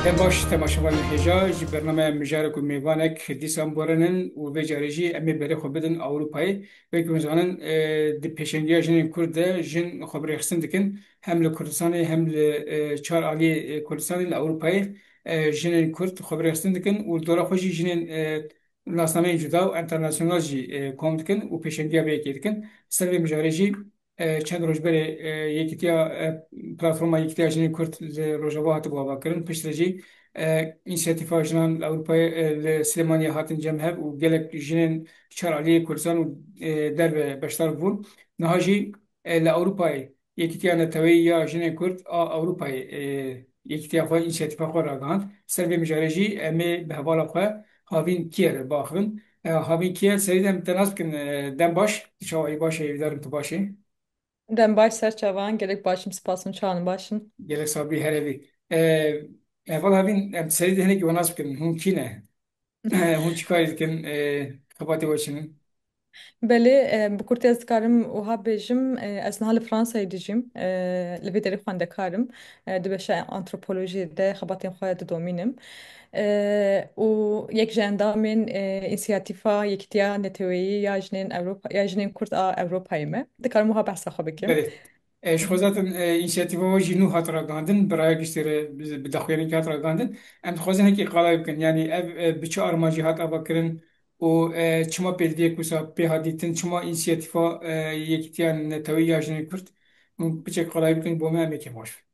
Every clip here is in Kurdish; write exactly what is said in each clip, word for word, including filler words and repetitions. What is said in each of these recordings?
Dem baş temaşevanên hêja, ji bernameya Mijarek û Mêvanek dîsa em borînin û vê carê jî em ê berê xwe bidin Ewropayê. Wek hûn zanin, e, di pêşengiya jinên Kurd de jin xwe bi rêxistin dikin. Hem li Kurdistanê hem li, e, çar aliyê, e, Kurdistanê li Ewropayê, e, jinên Kurd xwe bi rêxistin dikin û li dora xwe jî jinên, e, nasnameyên cuda û enternasyonal jî, e, kom dikin û pêşengiya vê yekê dikin. Ser vê mijarê jî, e, çend roj berê, e, yekîtiya, e, platforma Yekîtiya Jinên Kurd li Rojava hatibû avakirin. Piştre jî, e, însiyatîfa jinan li Ewropayê, e, li Silêmaniyê hatin cem hev û gelek jinên çar aliyê Kurdistan û, e, derve beşdar bûn. Niha jî, e, li Ewropayê Yekîtiya Neteweyî ya Jinên Kurd a Ewropayê, e, yekîtiya xwe, însiyatîfa xwe ragihand. Ser vê mijarê jî em ê bi hevala xwe Havîn Kiyer re biaxivin. E, Havîn Kiyer, serî de em te nas bikin, e, dem baş, tu çawa yî, baş e, hêvîdar im tu baş î. Dem baş, ser çavan, gelek baş im, spas hûn çawan in, baş in? Gelek sax bî, her hebî. E, heval Havîn, em serî de hinekî we nas bikin, hûn kî ne? Hûn çi karî dikin, e, xebatê we çi ne? Belê, e, bi kurtî ez dikarim wiha bêjim, e, ez niha li Fransayê dijîm, e, li vê derê xwendekar im. E, di beşa antropolojiyê de xebatên xwe didomînim. E, û yek ji endamên, e, însiyatîfa Yekîtiya Neteweyî ya Jinên Ewropa, ya Jinên Kurd a Ewropayê me. Dikarim wiha behsa xwe bikim. Belê. E, ji xwe zaten, e, însiyatîfa we jî nû hat ragihandin, bi raya giştî re, bi, bi daxuyanekî hat ragihandin. Em dixwazin hekî qalay bikin. Yanî ev, e, bi çi armancî hat avakirin û, e, çima pêdiviyek wisa pê hat dîtin, çima însiyatîfa, e, Yekîtiya Neteweyî ya Jinên Kurd, hûn piçek qalay bikin bo me, em ê kêfxweş bin.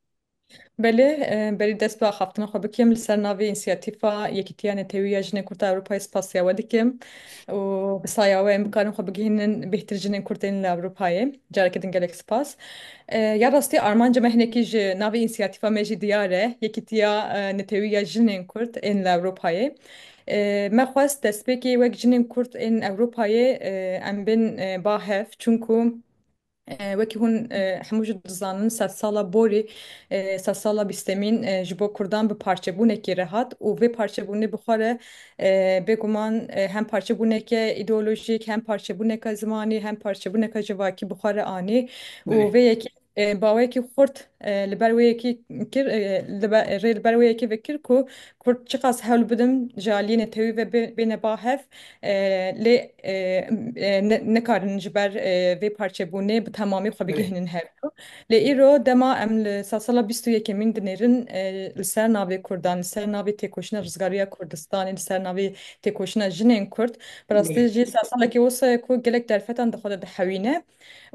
Belê, e, berî dest bi axaftina xwe bikim, li ser navê însiyatîfa Yekîtiya Netewî ya Jinên Kurd a Ewropayê spasiya we dikim û bi saya we em bikarin xwe bigihînin bêhtir jinên Kurd ên li Ewropayê. Careke din gelek spas. E, ya rastî armanca me hinekî ji navê însiyatîfa me jî diyar e, Yekîtiya, e, Netewî ya Jinên Kurd ên li Ewropayê. E, me xwest destpêkê wek jinên Kurd ên Ewropayê, e, em bên, e, ba hev, çunku E, wekî hûn, e, hemû jî dizanin, sedsala borî, e, sedsala bîstemîn, e, ji bo Kurdan bi parçebûnekê re hat û vê parçebûnê bi xwe re, e, bêguman, e, hem parçebûneke îdeolojîk, hem parçebûneke zimanî, hem parçebûneke civakî bi xwe re anî û Belê. vê yekê, e, baweyekî xurt, e, li ber wê yekê kir, e, li be-, rê li ber wê yekê vekir ku Kurd çiqas hewl bidin ji aliyê netewî ve bê-, bêne ba hev, e, lê, e, e, ne-, nikarin ji ber, e, vê parçebûnê bi temamî xwe Belê. bigihînin hev du. Lê îro dema em li sedsala bîst û yekemîn dinêrin, e, li ser navê Kurdan, li ser navê têkoşîna rizgariya Kurdistanê, li ser navê têkoşîna jinên Kurd, bi rastî Belê. jî sedsalekî wisa ye ku gelek derfetan di xwe de dihewîne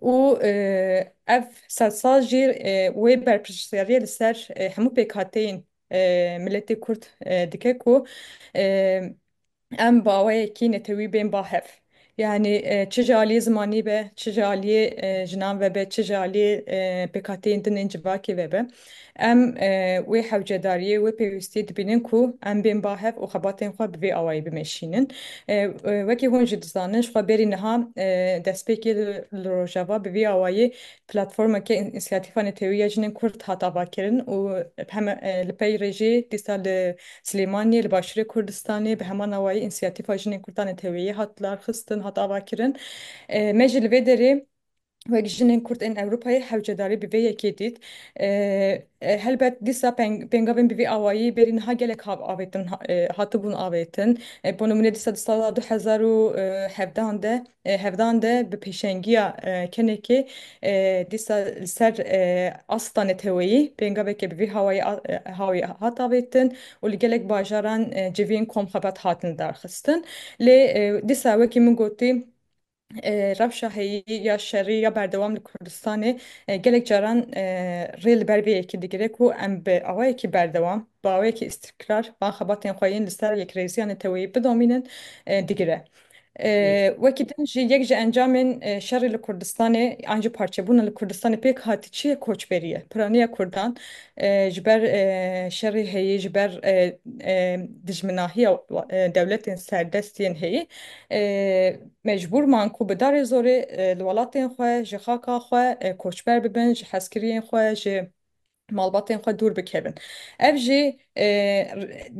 û, e, ev sedsal jî, e, wê berpirsiyariyê li ser, e, hemû pêkhateyên, e, miletê Kurd, e, dike ku, e, em bi awayekî netewî bên ba hev. Yanî, e, çi ji aliyê zimanî be, çi ji aliyê, e, jinan ve be, çi ji aliyê, e, pêkhateyên din ên civakê ve be. Em, e, wê hewcedariyê, wê pêwîstiyê dibînin ku em bên ba hev û xebatên xwe bi vê awayî bimeşînin. E, e, wekî hûn jî dizanin, ji xwe berî niha, e, destpêkê li, li Rojava bi vî awayî platformeke însiyatîfa netewî ya jinên Kurd hat avakirin û heme, e, li pey rê jî dîsa li Silêmaniyê, li Başûrê Kurdistanê bi heman awayî însiyatîfa jinên Kurd a neteweyî hat darxistin, hat avakirin. E, me jî li vê derê wek jinên Kurd ên Ewropayê hewcedarî bi vê yekê dît. E, e, helbet dîsa peng-, pêngavên bi vî awayî berî niha gelek hav avêtin, ha-, e, hatibûn avêtin. E, bo nimûne dîsa di sala du hezar û hevdehan de, e, hevdehan de bi pêşengiya, e, kenekê, e, dîsa li ser, e, asta neteweyî pêngaveke bi vî hawayî a-, e, hawî hat avêtin û li gelek bajaran, e, civîn kom xebat hatin darxistin. Lê, e, dîsa wekî min gotî, e, rewşa heyî ya şerî ya berdewam li Kurdistanê, e, gelek caran, e, rê li ber vê yekê digire ku em bi awayekî berdewam, bi awayekî îstikrar van xebatên xwe yên li ser yekrêziya neteweyî bidomînin, e, digire. E, wekî din jî yek ji encamên, e, şerê li Kurdistanê, an jî parçebûna li Kurdistanê pêk hatî çi ye? Koçberî ye. Piraniya Kurdan, e, ji ber, e, şerê heyî, ji ber, e, e, dijminahiya, e, dewletên serdest yên heyî, e, mecbûr man ku bi darê zorê, e, li welatên xwe, ji xaka xwe, e, koçber bibin, ji hezkiriyên xwe, ji malbatên xwe dûr bikevin. Ev jî, e,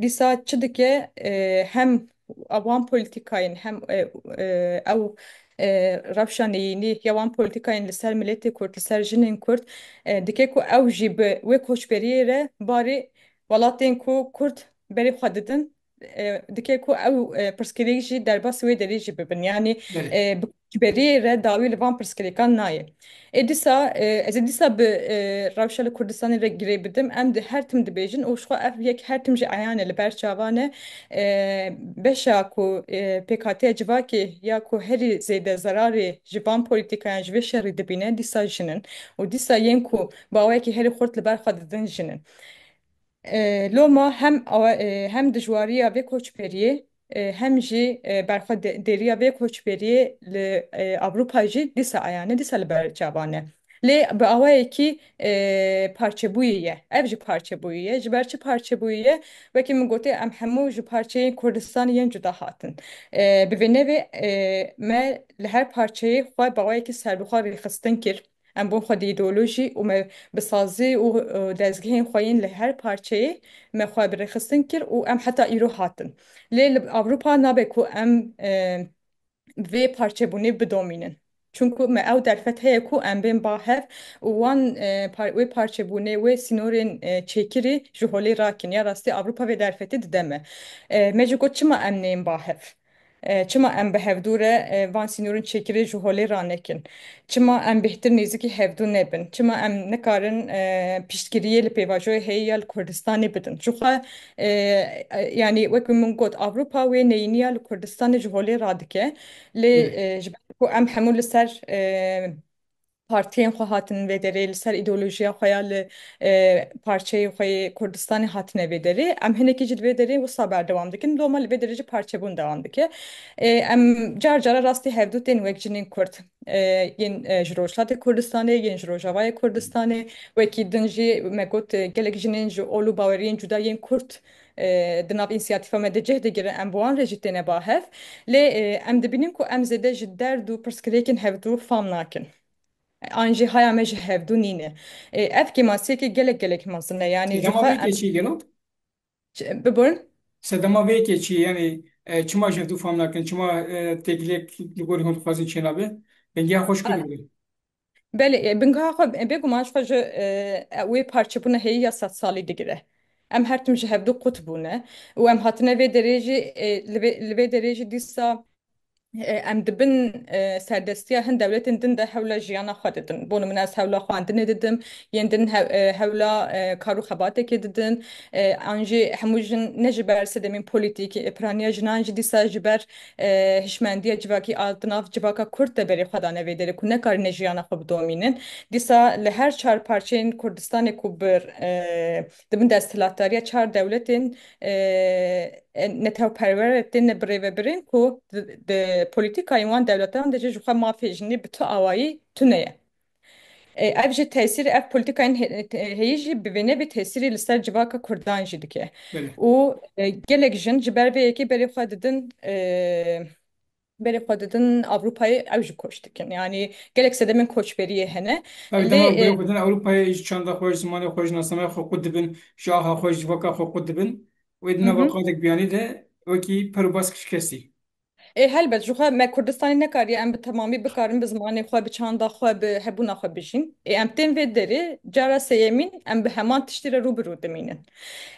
dîsa çi dike, e, hem wan polîtîkayên, hem, e, e, ew, e, rewşa neyînî ya wan polîtîkayên li ser miletê Kurd, li ser jinên Kurd, e, dike ku ew jî bi wê koçberiyê re barê welatên ku Kurd berê xwe didin, e, dike ku ew, e, pirsgirêk jî derbasî wê derê jî bibin. Yanî, Belê. e, bi koçberiyê re dawî li van pirsgirêkan nayê. Ê dîsa, e, ez ê dîsa bi, e, rewşa li Kurdistanê re girê bidim. Em di her tim dibêjin û ji xwe ev yek her tim jî eyan e, li ber çavan e. E, beşa ku, e, pêkhatiya civakê ya ku herî zêde zerarê ji van polîtîkayan, ji vê şerî dibîne, dîsa jin in. Û dîsa yên ku bi awayekî herî xurt li ber xwe didin jin in. E, loma hem awa-, e, hem dijwariya vê koçberiyê, e, hem jî, e, berxwe de-, dêriya vê koçberiyê li, e, Ewropa jî dîsa eyan e, dîsa li ber çavan e. Lê bi awayekî, e, parçebûyî ye. Ev jî parçebûyî ye. Ji ber çi parçebûyî ye? Wekî min gotê, em hemû ji parçeyên Kurdistanê yên cuda hatin. E, bi vê nevê, e, me li her parçeyê xwe bi awayekî serbixwe rêxistin kir. Em bûn xwedî îdeolojî û me bi sazî û, e, dezgehên xwe yên li her parçeyê me xwe bi rêxistin kir û em heta îro hatin. Lê li Ewropa nabe ku em, e, vê parçebûnê bidomînin. Çunku me ew derfet heye ku em bên ba hev û wan, e, par-, wê parçebûnê, wê sînorên, e, çêkirî ji holê rakin. Ya rastî Ewropa vê derfetê dide me. E, me jî got, çima em neyên ba hev? E, çima em bi hevdû re, e, van sînorên çêkirî ji holê ranekin? Çima em bêhtir nêzîkî hevdû nebin? Çima em nikarin, e, piştgiriyê li pêvajoyê heye ya li Kurdistanê bidin? Ji xwe, e, e, yanî wekî min got, Ewropa wê neyîniya li Kurdistanê ji holê radike. Lê, Hı. e, ji ber ku em hemû li ser, e, partiyên xwe hatin vê derê, li ser îdeolojiya xwe ya li, e, parçeyê xwe yê Kurdistanê hatine vê derê. Em hinekî jî li vê derê wisa berdewam dikin. Loma li vê derê jî parçebûn dewam dike. E, em car cara rastî hevdû tên wek jinên Kurd. E, yên, e, ji Rojhilatê Kurdistanê, yên ji Rojavayê Kurdistanê, wekî din jî me got, e, gelek jinên ji ol û baweriyên cuda yên Kurd, e, di nav însiyatîfa me de cih digirin, em bi wan re jî têne ba hev. Lê, e, em dibînin ku em zêde ji derd û pirsgirêkên hevdû fam nakin. An jî haya me ji hevdû nîne. E, ev kêmasiyekê gelek gelek mezin e. Yanî ji Sedema xwe vê em keçî gelo? Ç-, biborin? Sedema vê keçî, yanî, e, çima ji hevdû fam nakin, çima, e, têkiliyek li gorî hûn dixwazin çênabe? Bingeha xwe ji ku Ha. digire? Belê, e, bingeha xwe, e, bêguman ji xwe ji, e, e, wê parçebûna heyî ya sed salî digire. Em her tim ji hevdû qut bûne û em hatine vê derê jî, e, li vê, li vê derê jî dîsa e, em di bin, e, serdestiya hin dewletên din de hewla jiyana xwe didin. Bo nimûne ez hewla xwendinê didim, yên din hew-, e, hewla, e, kar û xebatekê didin. E, an jî hemû jin ne ji ber sedemên polîtîk, e, piraniya jinan jî dîsa ji ber, e, hişmendiya civakî a di nav civaka Kurd de berê xwe dane vê derê ku nekarîne jiyana xwe bidomînin. Dîsa li her çar parçeyên Kurdistanê ku bi, e, di bin desthilatdariya çar dewletên, e, e, netewperwer têne birêvebirin ku di, di polîtîkayên wan dewletan de jî ji xwe mafê jinê bi tu awayî tune ye. E, ev jî tesîrê ev polîtîkayên he-, he-, heyî jî bi vê nevê tesîrê li ser civaka Kurdan jî dike. Belê. Û, e, gelek jin ji ber vê yekê berê xwe didin, e, berê xwe didin Ewropayê, ew jî koç dikin. Yanî gelek sedemên koçberiyê hene. Ev Lê, dema e, berê xwe didin Ewropayê, ji çanda xwe, ji zimanê xwe, ji nasnameya xwe qut dibin, ji aha xwe, ji civaka xwe qut dibin. Wê di Hı nava hı. qadek biyanî de wekî per û bask şikestî. Ê, helbet, ji xwe me Kurdistanê nekariye em bi temamî bikarin bi zimanê xwe, bi çanda xwe, bi hebûna xwe bijîn. Ê, em tên vê derê, cara sêyemîn, em bi heman tiştî re rû bi rû dimînin.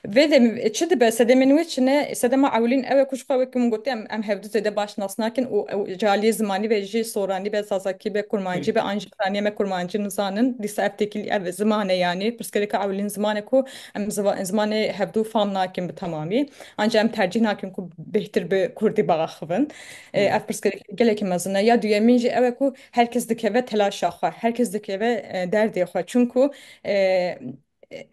Vê de çi dibe, sedemên wê çi ne? Sedema ewilîn ew e ku ji xwe wekî min gotî, em, em hevdu zêde baş nas nakin û, û ji aliyê zimanî ve jî soranî be, zazakî be, kurmancî be, an jî piraniya me kurmancî nizanin. Dîsa ev têkilî, ev ziman e yanî. Pirsgirêka ewilîn ziman e ku em ziva-, zimanê hevdu fam nakin bi temamî. Ancî em tercîh nakin ku bêhtir bi kurdî biaxivin. E, Hmm. ev pirsgirêk gelekî mezin e. Ya duyemîn jî ew e ku her kes dikeve telaşa xwe, her kes dikeve, e, derdê xwe. Çunku, e, e,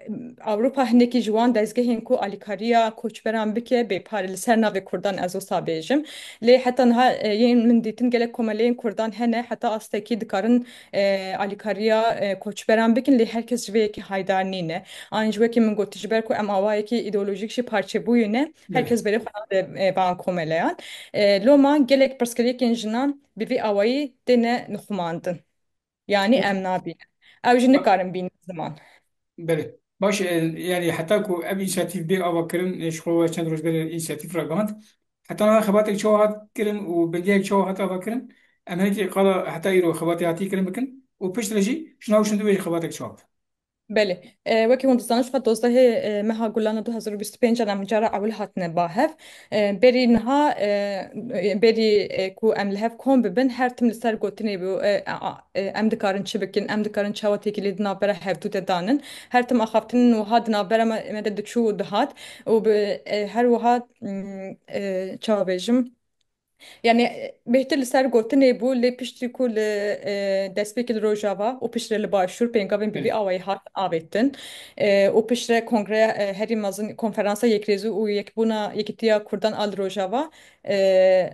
Ewropa hinekî ji wan dezgehên ku alîkariya koçberan bike bê pare li ser navê Kurdan, ez wisa bêjim. Lê heta niha, e, yên min dîtin gelek komeleyên Kurdan hene, heta astekî dikarin, e, alîkariya, e, koçberan bikin, lê her kes ji vê yekê haydar nîne. An jî wekî min gotî, ji ber ku em awayekî îdeolojîk jî parçebûyî ne, her Belê. kes berê xwe nade, e, van komeleyan. E, loma gelek pirsgirêkên jinan bi vî awayî têne nixumandin. Yanî Belê. em nabînin. Ew jî Ba- nikarin bînin ziman. Belê. Baş, e, yanî heta ku ev însiyatîf bê avakirin, e, ji xwe çend roj berê însiyatîf ragihand. Heta niha xebatek çawa hat kirin û bingehek çawa hat avakirin? Em hinekî qala heta îro xebatê hatî kirin bikin û piştre jî ji nav şindû wê jî xebatek çawa bû? Belê. E, wekî hûn dizanin, ji xwe dozdehê, e, meha Gulana du hezar û bîst û pênc em cara ewil hatine ba hev. E, berî niha, e, berî, e, ku em li hev kom bibin, her tim li ser gotinê bû, e, a, a, e, em dikarin çi bikin, em dikarin çawa têkilî di navbera hevdû de danin. Her tim axaftinên wiha di navbera me, me de diçû û dihat û bi, e, her wiha, mm, e, çawa bêjim? Yani, e, bêhtir li ser gotinê bû, lê piştî ku li, e, destpêkê li Rojava û piştre li Başûr pêngavên bi vî Evet. awayî hat avêtin, e, û piştre kongreya, e, herî mezin, konferansa yekrêzî û yekbûna, yekîtiya Kurdan a li Rojava, e,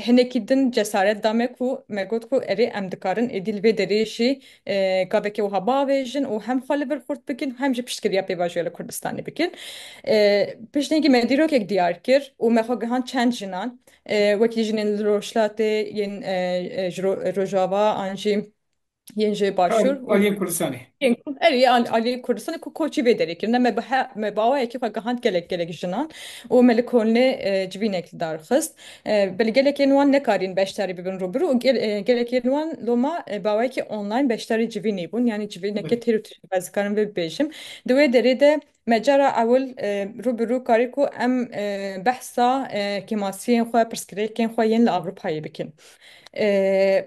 hinekî din cesaret da me ku me got ku erê em dikarin êdî li vê derê jî, e, gaveke wiha bavêjin û hem xwe li vir xurt bikin, hem jî piştgiriya pêvajoya li Kurdistanê bikin. E, piştî hingî me dîrokek diyar kir û me xwe gihand çend jinan, e, wekî jinên li Rojhilatê, yên, e, e, ji Ro-, Rojava an jî yên ji Başûr û Aliyên Kurdistanê. Yên ku, erê, al-, aliyê Kurdistanê ku koçî vê derê kirine, me bi he-, me bi awayekî xwe gihand gelek, gelek jinan û me li Kolnê, e, civînek li dar xist. E, belê gelekên wan nekarîn beşdarî bibin rûbirû û gel-, e, gelekên wan loma, e, bi awayekî online beşdarî civînê bûn, yanî civîneke Evet. têr û tijî, ez dikarim vê bibêjim. Di wê derê de me cara ewil, e, rû bi rû karî ku em, e, behsa, e, kêmasiyên xwe, pirsgirêkên xwe yên li Ewropayê bikin. E,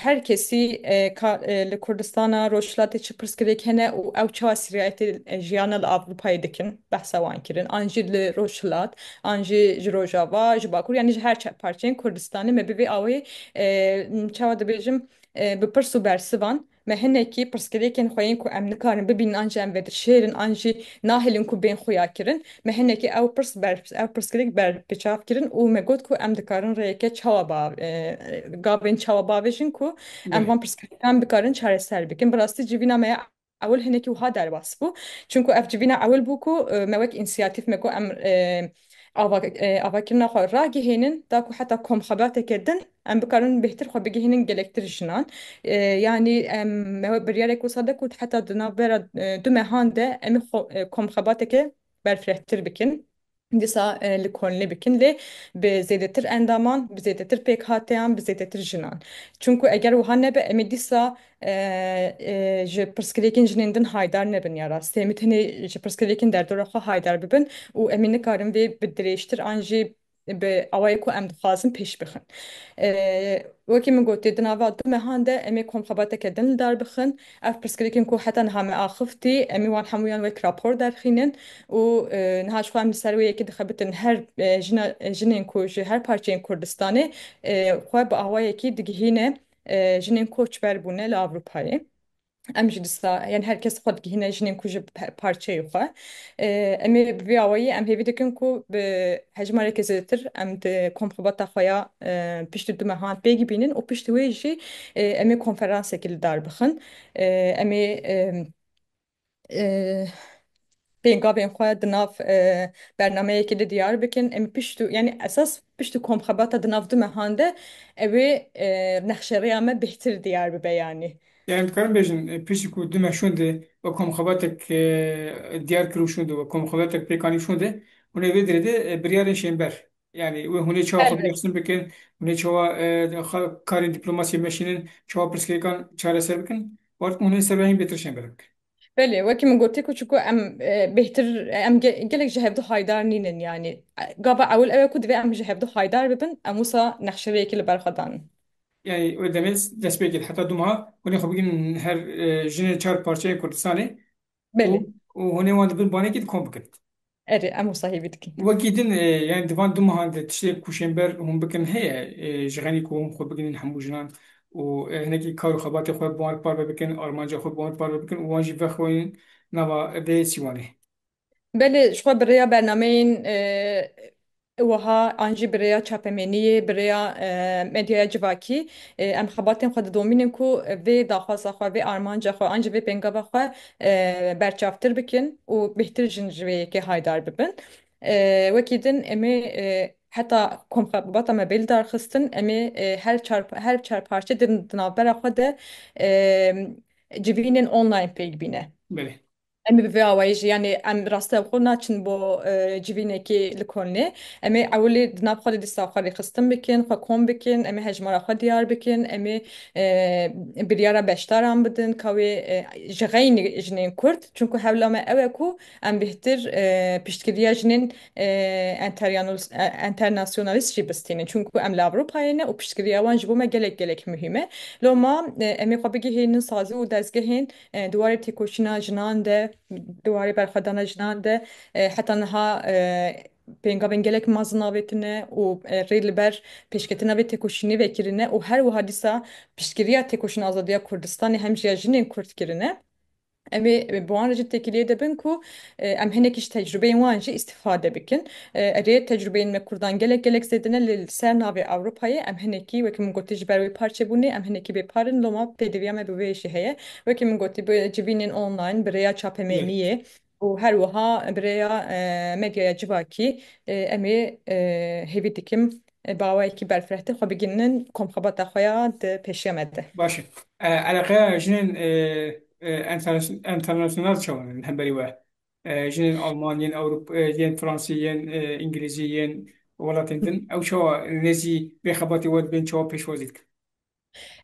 her kesî, e, ka, e, li Kurdistana Rojhilatê çi pirsgirêk hene û ew çawa sîrayetê, e, jiyana li Ewropayê dikin, behsa wan kirin. An jî li Rojhilat, an jî ji Rojava, ji Bakur, yanî ji her çar parçeyên Kurdistanê me bi vê awê, e, çawa dibêjim, e, bi pirs û bersivan me hinekî pirsgirêkên xwe yên ku em nikarin bibînin, an jî em vedişêrin, an jî nahêlin ku bên xuya kirin, me hinekî ew pirs ber, ew pirsgirêk berbiçav kirin û me got ku em dikarin rêyeke çawa ba-, e, gavên çawa bavêjin ku em Belê. van pirsgirêkan bikarin çareser bikin. Bi rastî civîna me ya ewil hinekî wiha derbas bû. Çunku ev civîna ewil bû ku, e, me wek însiyatîf me ku em, e, ava, e, avakirina xwe ragihînin, da ku heta komxebateke din em bikarin bêhtir xwe bigihînin gelektir jinan. E, yanî em, me biryarek wisa da ku heta di navbera, e, du mehan de em ê xwe, e, komxebateke berfirehtir bikin. Dîsa, e, li Kolnê bikin, lê bi zêdetir endaman, bi zêdetir pêkhateyan, bi zêdetir jinan. Çunku eger wiha nebe, em ê dîsa, e, e, ji pirsgirêkên jinên din haydar nebin ya rastî. Em ê tenê ji pirsgirêkên derdora xwe haydar bibin û em ê nikarin vê bi dirêjtir an jî bi awayê ku em dixwazin pêş bixin. E, wekî min gotê, di nava du mehan de em ê komxebateke din li dar bixin. Ev pirsgirêkên ku heta niha me axiftî, em ê wan hemûyan wek rapor derxînin û, e, niha ji xwe em li ser wê yekê dixebitin. Her, e, jina, jinên ku ji her parçeyên Kurdistanê, e, xwe bi awayekî digihîne, e, jinên koçber bûne li Ewropayê. Em jî dîsa, yani her kes xwe digihîne jinên ku ji her parçeyê xwe. E, em ê bi vî awayî em hêvî dikin ku bi hejmareke zêdetir em di komxebata xwe ya, e, piştî du mehan pêk bînin û piştî wê jî, e, em ê konferansekî li dar bixin. E, em ê, e, e, pêngavên xwe di nav, e, bernameyekê de diyar bikin. Em pişt û, yani esas pişt û komxebata di nav du mehan de ew ê, e, nexşerêya me bêhtir diyar bibe yani. Yani dikarin bêjin, e, piştî ku du meh şûnde we komxebatek, e, diyar kir û şûnde we komxebatek pêkanî şûnde, hûn ê vê derê de, e, biryarên şênber. Yani wê hûn ê çawa xwe Elbet. bêxsin bikin, hûn ê çawa, e, xa-, karên dîplomasiyê meşînin, çawa pirsgirêkan çareser bikin, warek hûn ê ser wê hîn bêtir şênber bikin. Belê, wekî min gotî ku çiku em, e, bêhtir, em ge-, gelek ji hevdu haydar nînin, yani, e, gava ewil ew e ku divê em ji hevdu haydar bibin, em wisa nexşerêyekê li ber xwe danin. Yani, wê demê destpêkê heta du meha hûn ê xwe bigihînin her, e, jinên çar parçeyên Kurdistanê û, Belê. û hûn ê wan di bin banekê de kom bikin. Erê, em wisa hêvî dikin. Wekî din, e, yani di van du mehan de tiştê ku şênber hûn bikin heye, e, ji xenî ku hûn xwe bigihînin hemû jinan û, e, hinekî kar û xebatê xwe bi wan parve bikin, armanca xwe bi wan parve bikin û wan jî vexweynin nava vê sîwanê. Belê, ji xwe bi rêya bernameyên, e, wiha an jî bi rêya çapemeniyê, bi rêya, e, medyaya civakî, e, em xebatên xwe didomînin ku vê daxwaza xwe, vê armanca xwe, an jî vê pêngava xwe, e, berçavtir bikin û bêhtir jin ji vê yekê haydar bibin. E, wekî din em ê, e, heta komxebata me bê li dar xistin, em ê, e, her çar, her çar parçe di, di navbera xwe de, e, civînên online pêk bîne. Belê. Em ê bi vê awayî jî, yanî em rastî xwe naçin bo, e, civînekî li Kolnê. Em ê ewilî di nav xwe de dîsa xwe rêxistin bikin, xwe kom bikin, em ê hejmara xwe diyar bikin, em ê, e, biryara beşdaran bidin, ka wê, e, ji xeynî jinên Kurd. Çunku hewla me ew e ku em bêhtir, e, piştgiriya jinên, e, enteryanal-, e, enternasyonalîst jî bistînin. Çunku em li Ewropayê ne û piştgiriya wan ji bo me gelek gelek muhîm e. Loma, e, em ê xwe bigihînin sazî û dezgehên, e, di warê têkoşîna jinan de, di warê berxwedana jinan de, e, heta niha, e, pêngavên gelek mezin avêtine û, e, rê li ber pêşketina vê têkoşînê vekirine û her wiha dîsa piştgiriya têkoşîna azadiya Kurdistanê hem jî ya jinên Kurd kirine. Em ê, e, bi wan re jî têkiliyê de bin ku, e, em hinekî ji tecrûbeyên wan jî îstîfade bikin. E, erê, tecrûbeyên me Kurdan gelek gelek zêde ne, lê li ser navê Ewropayê em hinekî, wekî min gotî, ji ber wê parçebûnê em hinekî bêpar in, loma pêdiviya me bi wê jî heye. Wekî min gotî, bi civînên online, bi rêya çapemeniyê û her wiha bi rêya, e, medyaya civakî, e, em ê, e, hêvî dikim, e, bi awayekî berfirehtir xwe bigihînin komxebata xwe ya di pêşiya me de. Baş e. E, eleqeya jinên, e, e, enternas-, enternasyonal çawa in hemberî we? E, jinên Alman, yên Ewrop-, e, yên Fransî, yên, e, Îngilîzî, yên welatên din, ew çawa nêzî vê xebatê we dibên, çawa pêşwazî dikin?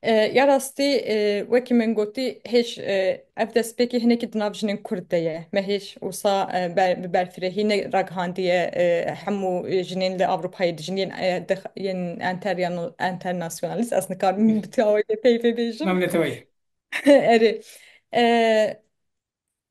E, ya rastî, e, wekî min gotî, hêj, e, ev destpêkê hinekî di nav jinên Kurd de ye. Me hêj wisa, e, ber-, bi berfirehî ne ragihandiye, e, hemû jinên li Ewropayê dijîn, yên, e, di, yên enteryano-, enternasyonalîst. Ez nikarim bi tu awayê peyvê bêjim. Namine tewayî. Erê. E,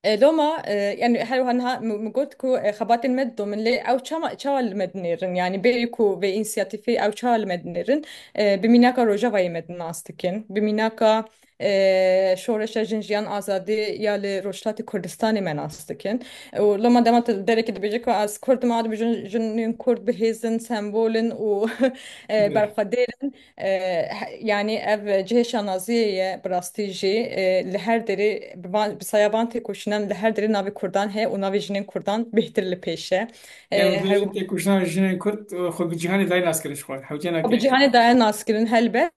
E, loma, e, yani her wiha niha min, min got ku, e, xebatên me didomin, lê ew çama, çawa li me dinêrin? Yani bêyî ku vê însiyatîfê ew çawa li me dinêrin? E, bi mînaka Rojavayê me nas dikin. Bi mînaka, e, Şoreşa Jin Jiyan Azadî ya li Rojhilatê Kurdistanê me nas dikin. Û loma dema tu derekê dibêje ku ez Kurd im, a dibêjin jinên Kurd bi hêz in, sembol in û, e, Evet. berxwedêr in. E, he-, yani ev cihê şanaziyê ye bi rastî jî, e, li her derê bi van, bi saya van têkoşînan li her derê navê Kurdan heye û navê jinên Kurdan bêhtir li pêş e. E, Yani her bu têkoşîna jinên Kurd, e, xwe bi cîhanê daye naskirin ji xwe. Hewcena Xwe bi ke cîhanê daye naskirin helbet.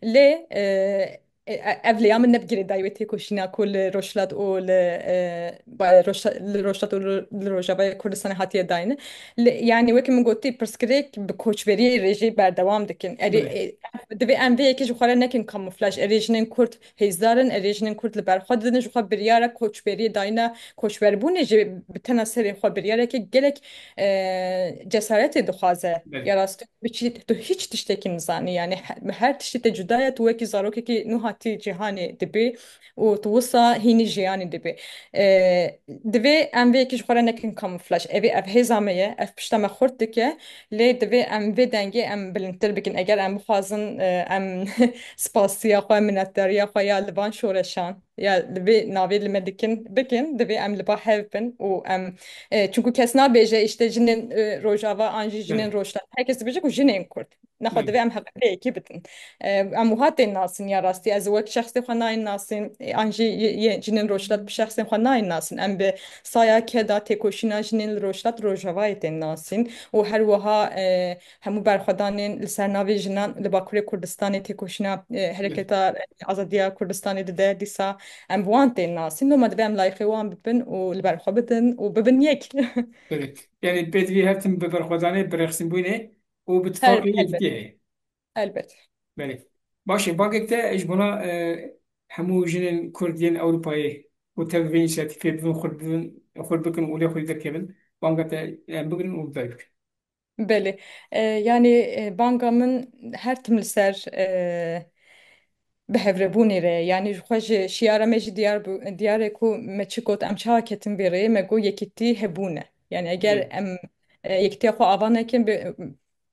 Lê, e, e, ev lêya min ne bi girêdayî wê têkoşîna ku li Rojhilat û li, e, ba-, Rojha-, li Rojhilat û li, li Rojavayê Kurdistanê hatiye dayîn. Li, yani wekî min gotî, pirsgirêk bi koçberiyê re jî berdewam dikin. Erê, Belê. e, divê em vê yekê ji xwe re nekin kamuflaj. Erê jinên Kurd hêzdar in, erê jinên Kurd li ber xwe didin, ji xwe biryara koçberiyê dayine, koçberbûnê jî bi tena serê xwe biryareke gelek, e, cesaretê dixwaze. Belê. Ya rastî tu çi, tu hiç tiştekî nizanî. Yani he-, her tiştê te cuda ye, tu wekî zarokekî nû hatî cîhanê dibî û tu wisa hînî jiyanî dibî. E, divê em vê yekê ji xwe re nekin kamuflaj. Evê ev hêza me ye, ev pişta me xurt dike, lê divê em vê dengê em bilindtir bikin. Eger em bixwazin, e, em spasiya xwe, minetdariya xwe ya li van şoreşan, ya li vê navê li me dikin, bikin, divê em li ba hev bin û em, e, çunku kes nabêje, işte, jinên, e, Rojava an jî jinên Belê. Rojhilat. Her kes dibêje ku jinên Kurd. Nexwe Belê. divê em heqê yekê bidin. E, em wiha tên nasin ya rastî. Ez wek şexsê xwe nayên nasin, e, an jî yê, yê jinên Rojhilat bi şexsên xwe nayên nasin. Em bi saya keda têkoşîna jinên li Rojhilat Rojavayê tên nasin. Û her wiha, e, hemû berxwedanên li ser navê jinan li Bakurê Kurdistanê, têkoşîna, e, Belê. Hereketa, e, Azadiya Kurdistanê dide, dîsa em bi wan tên nasin. Loma divê em layîqê wan bibin û li ber xwe bidin û bibin yek. Belê. Yani pêdivî her tim bi berxwedanê, bi rêxistinbûnê û bi Her, tifaqê elbet. yekitiyê heye. Elbet. Belê. Baş e, bangek te ji bona, e, hemû jinên Kurd yên Ewropayê ku tev vê însiyatîfê bibin, xurt bibin, xurt bikin û lê xwe derkevin, banga te em bigirin û bi dayî bikin. Belê. E, yani, e, banga min her tim li ser, e, bi hevrebûnê re ye. Yani ji xwe ji şiyara me jî diyar bû, diyar e ku me çi got, em çawa ketin vê rêyê, me got yekîtî hebûn e. Yani eger Belê. em, e, yekîtiya xwe ava nekin, bi,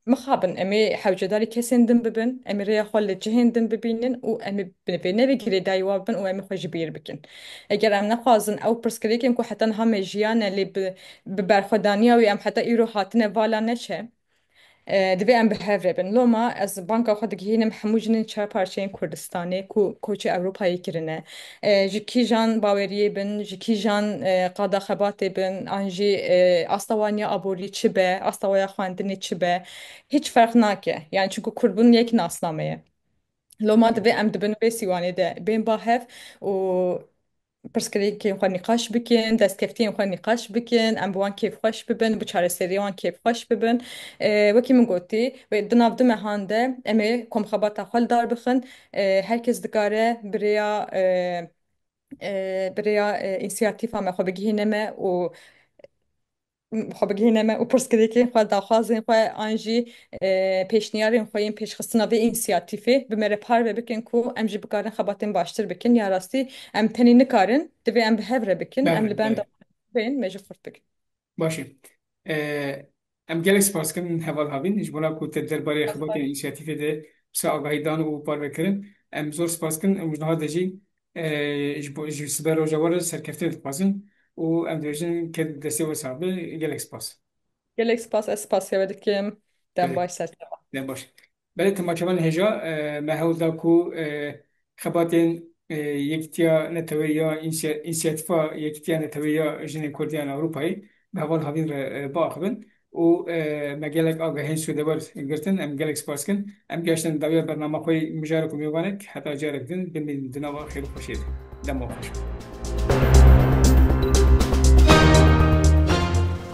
mixabin, em ê hewcedarî kesên din bibin, em ê rêya xwe li cihên din bibînin û em ê bi vê, ne bi girêdayî wa bibin û em ê xwe ji bîr bikin. Eger em nexwazin ew pirsgirêkên ku heta niha me jiyane, lê bi, bi berxwedaniya wî em heta îro hatine vala neçe, e, divê em bi hev re bin. Loma ez banga xwe digihînim hemû jinên çar parçeyên Kurdistanê ku koçê Ewropayê kirine. E, ji kîjan baweriyê bin, ji kîjan, e, qada xebatê bin, an jî, e, asta wan ya aborî çi be, asta wa ya xwendinê çi be, hiç ferq nake. Yani çunku Kurdbûn yek nasname ye. Loma divê em di bin vê sîwanê de bên ba hev û pirsgirêkên xwe nîqaş bikin, destkeftiyên xwe nîqaş bikin, em bi wan kêfxweş bibin, bi çareseriyê wan kêfxweş bibin. E, wekî min gotî, wê di nav du mehan de em ê komxebata xwe li dar bixin. E, her kes dikare bi rêya, e, e, bi rêya, e, însiyatîfa me xwe bigihîne me û xwe bigihîne me û pirsgirêkên xwe, daxwazên xwe an jî, e, pêşniyarên xwe yên pêşxistina vê însiyatîfê bi me re parve bikin ku em jî bikarin xebatên baştir bikin. Ya rastî em tenê nikarin, divê em bi hev re bikin, em Belê, li benda belê. Bên me jî xurt bikin. Baş e. E, em gelek spas dikin heval Havîn, ji bona ku te derbarê xebatên însiyatîfê de pisa agahî dan û parve kirin. Em zor spas dikin, em ji niha de jî, e, ji bo, ji siber roja we re serkeftinê dixwazin û em dibêjin ke destê we sax be, gelek spas. Gelek spas, ez spasiya we dikim. Dem Belê. Baş, ser çava. Dem baş. Belê temaşevanên hêja, e, me hewl da ku, e, xebatên, e, Yekîtiya Neteweyî ya Însiya-, Însiyatîfa Yekîtiya Neteweyî ya Jinên Kurd yên Ewropayê bi heval Havîn re, e, biaxivin û, e, me gelek agahiyên sûdewer girtin. Em gelek spas dikin. Em gihiştin dawiya bernama xwe yê mijarek û mêvanek. Heta carek din, bimînin di nava xêr û xweşiyê de. Dema xweş.